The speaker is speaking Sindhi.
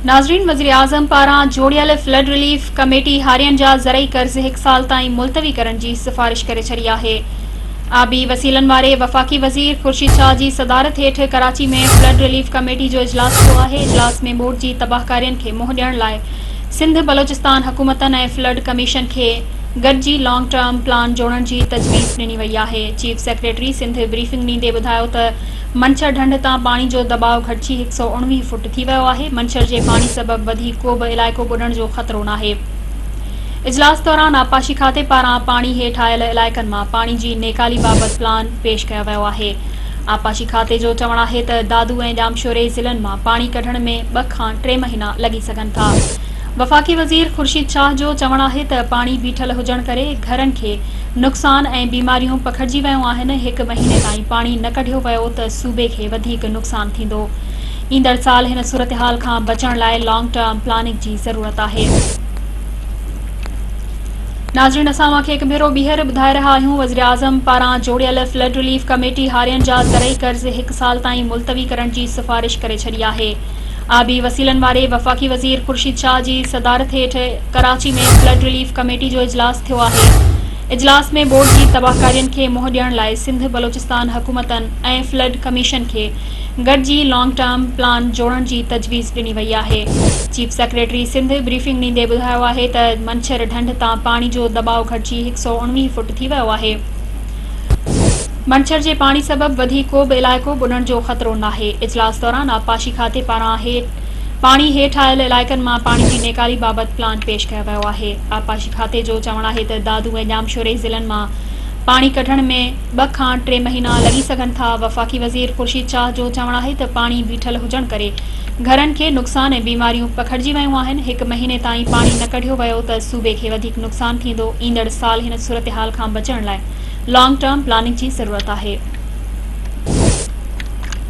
ناظرين وزيراعظم پاران جوڙيل فلڊ رليف ڪميٽي هارين جا زرعي قرض هڪ سال تائين ملتوي ڪرڻ جي سفارش ڪري ڇڏي آهي. آبي وسيلن واري وفاقي وزير خورشيد شاهه جي صدارت هيٺ ڪراچي ۾ فلڊ رليف ڪميٽي جو اجلاس ٿيو آهي اجلاس ۾ ٻوڏ جي تباهڪارين کي منهن ڏيڻ لاء سنڌ بلوچستان حڪومتن ۽ فلڊ ڪميشن کي گڏجي لانگ ٽرم پلان جوڙڻ جي تجويز ڏني وئي آهي چيف سيڪريٽري سنڌ بريفنگ ڏيندي ٻڌايو ته منڇر ڍنڍ تان پاڻي جو دٻاء گهٽجي 119 فوٽ ٿي ويو آهي، منڇر جي پاڻي سبب وڌيڪ ڪو به علائقو ٻڏڻ جو خطرو ناهي. اجلاس دوران آبپاشي کاتي پاران پاڻي هيٺ آيل علائقن مان پاڻي جي نيڪالي بابت پلان پيش ڪيو ويو آهي. آبپاشي کاتي جو چوڻ آهي ته دادو ۽ ڄامشوري ضلعن مان پاڻي ڪڍڻ ۾ ٻه کان ٽي مهينا لڳي سگهن ٿا. وفاقي وزير خورشيد شاهه جو چوڻ آهي ته پاڻي بيٺل هجڻ ڪري گهرن کي نقصان ۽ بيماريون پکڙجي ويون آهن، هڪ مهيني تائين پاڻي نه ڪڍيو ويو ته صوبي کي وڌيڪ نقصان ٿيندو، ايندڙ سال هن صورتحال کان بچڻ لاء لانگ ٽرم پلاننگ جي ضرورت آهي. ناظرين اسان اوهان کي هڪ ڀيرو ٻيهر ٻڌائي رهيا آهيون وزيراعظم پاران جوڙيل فلڊ رليف ڪميٽي هارين جا زرعي قرض هڪ سال تائين ملتوي ڪرڻ جي سفارش ڪري ڇڏي آهي. آبي وسيلن واري وفاقي وزير خورشيد شاهه جي صدارت هيٺ ڪراچي ۾ فلڊ رليف ڪميٽي جو اجلاس ٿيو آهي. اجلاس ۾ ٻوڏ جي تباهڪارين کي منهن ڏيڻ لاء سنڌ، بلوچستان حڪومتن ۽ فلڊ ڪميشن کي گڏجي لانگ ٽرم پلان جوڙڻ جي تجويز ڏني وئي آهي. چيف سيڪريٽري سنڌ بريفنگ ڏيندي ٻڌايو آهي ته منڇر ڍنڍ تان پاڻي جو دٻاء گهٽجي 119 فوٽ ٿي ويو آهي. منڇر جي پاڻي سبب وڌيڪ ڪو به علائقو ٻڏڻ جو خطرو ناهي. اجلاس دوران آبپاشي کاتي پاران پاڻي هيٺ آيل علائقن مان پاڻي جي نيڪالي بابت پلان پيش ڪيو ويو آهي. آبپاشي کاتي جو چوڻ آهي ته دادو ۽ ڄامشوري ضلعن مان پاڻي ڪڍڻ ۾ ٻه کان ٽي مهينا لڳي سگهن ٿا. وفاقي وزير خورشيد شاهه جو چوڻ آهي ته پاڻي بيٺل هجڻ ڪري گهرن کي نقصان ۽ بيماريون پکڙجي ويون آهن، هڪ مهيني تائين پاڻي نه ڪڍيو ويو ته صوبي کي وڌيڪ نقصان ٿيندو، ايندڙ سال هن صورتحال کان بچڻ لاء لانگ ٽرم پلاننگ جي ضرورت آهي.